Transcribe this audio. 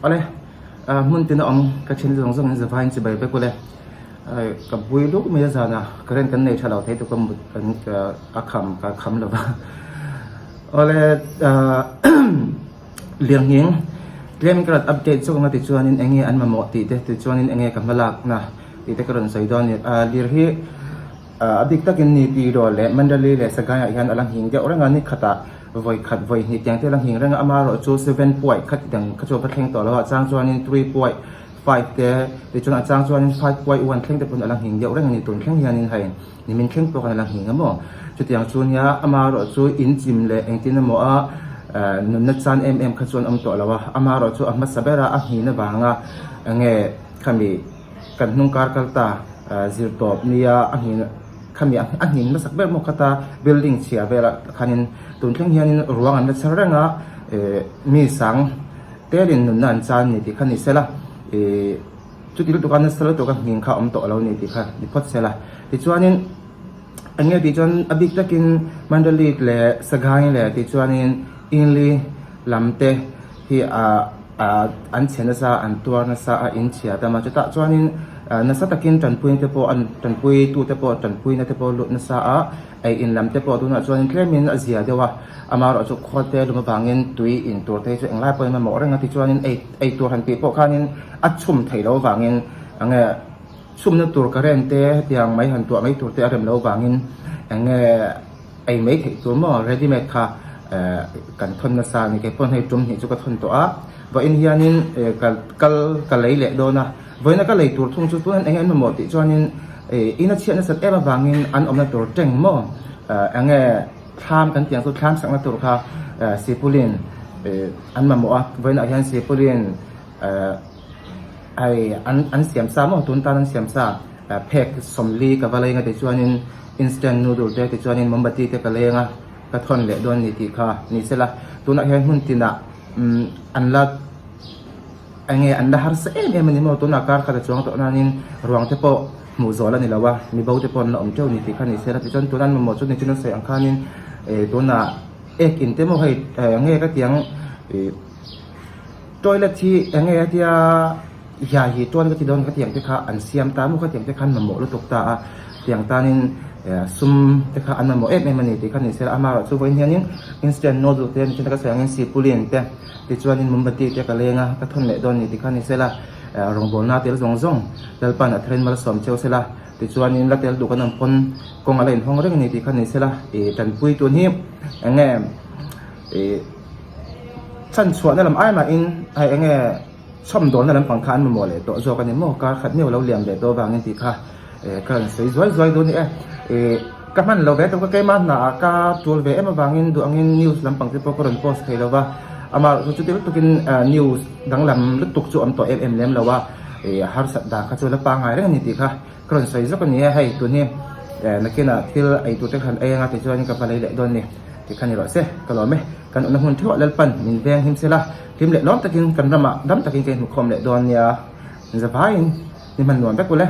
Awle, hmun tina awm ka thin zawng zawng in zavai in chibai vek ule. Ka bui luk mai a zana current kan nei tha lo thei tuk a mut kan a kham ka kham lo va. Awle, Lianghing tlem in ka rawn update zawk anga tichuanin enge an mamawh tih te tichuanin enge ka hmalakna tih te ka rawn sawi dawn a ni. Lir hi a bik takin ni Tiraw leh Mandalay leh Sagaing ah hian a la nghing deuh reng a, ni khatah vawi khat vawi hnih tiang te a la nghing reng a, amaherawh chu 7 point khat dang kha chu a va thleng tawh lo a, a chang chuanin 3.5 te tichuan a chang chuanin 5.1 thleng te pawn a la nghing deuh reng a ni tun thleng hianin hei nimin thleng pawh khan a la nghing a maw chutiang chu nia amaherawh chu in chim leh engtin emaw a nunna chan em em kha chuan awm tawh lo a, amaherawh chu a hmasa ber a a nghin avanga enge khami kan hnung kar kal ta zir tawp nia a nghin khami a nghin hmasak ber maw khata building chhia velah khanin tun thleng hianin ruang an la chher reng a mi sang telin nunna an chan ni tih kha ni sela ih chuti lutuk a nasa lutuk a nghing kha a awm tawh lo ni tih kha ni phawt sela tichuanin eng nge tih chuan a bik takin Mandalay leh Sagaing leh tichuanin Inli lam te hi ah an chhe nasa an tuar nasa a in chhia tam a chutah chuanin nasa takin tanpuina te pawh an tanpui tute pawh tanpuina te pawh lut nasa a ei in lam te pawh tunah chuanin tlemin a zia deuh a amaherawh chu khawl te lum avangin tui in tur te hi chu englai pawhin mamawh reng a tichuanin ei ei tur han tih pawh khanin a chhum theih loh avangin enge chhumna tur current te hetiang mai han tuah mai tur te a rem loh avangin enge Ei mai theih tur maw ready made kha kan thawn nasa a ni. Kei pawh hei tum hnih chu ka thawn tawh a, vawiin hianin ka kal ka lei leh dawn a, vawiina ka lei tur thung chu tun eng nge an mamawh tih chuanin in a chhiat nasat em avangin an awmna tur teng maw eng nge thlam kan tih ang chu thlam sakna tur kha sipulin an mamawh a, vawiinah hian sipulin hei an siam sa maw tun tan an siam sa. Phek 40 ka va leng a tichuanin instant noodle te tichuanin mombati te ka leng a, ka thawn leh dawn ni tih kha ni sela. Tunah hian hmun tinah an la eng nge an la harsa em em a ni maw? Tunah kar khat a chuang tawh nanin ruang te pawh hmuh zawh la ni lo a, mibo te pawh an la awm teuh ni tih kha ni sela. Tichuan tuna an mamawh chu ni chuan an sawi ang khanin tunah ek in te maw hei eng nge ka ti ang toilet hi eng nge a tia. Hia hi tuan ka ti dawn ka tiang te kha an siam ta maw ka tiang te kha an mamawh lutuk ta a, tiang tanin sum te kha an mamawh em em a ni tih kha ni sela amaherawh chu vawiin hianin instant noodle te nichin taka sawi angin sipulin te tichuanin mombati te ka leng a ka thawn leh dawn ni tih kha ni sela rawngbawlna tel zawng zawng Lalpan a tharin malsawm cheu sela tichuanin la tel duh kan awm pawn kawng a la inhawng reng a ni tih kha ni sela ih tanpui tun hi eng nge ih chhanchhuahna lam ai mahin hei eng nge. Chhawmdawlna lampang kha an mamawh leh tawh zawk a ni maw? Kar khat meuh lo liam leh tawh avangin tih kha ka rawn sawi zuai zuai dawn e. Ka hman lo ve tawh ka keimah hnaah ka tul ve em avangin duh angin news lampang te pawh ka rawn post thei lo va. Amah chu chuti lutukin news danglam lutuk chu awm tawh em em lem lo a, harsat dan kha chu la pangngai reng a ni tih kha ka rawn sawi zawk a ni e. Hei tun hi nakinah thil ei tur te kha han ei anga tichuan ka va lei leh dawn ni tih kha ni rawh se. Ka lawm e. Kan awmna hmun theuh ah Lalpan min veng him sela. Hlim leh lawm takin kan ramah dam takin ka inhmukhawm leh dawn nia. Zavaiin ni hman nuam vek ule.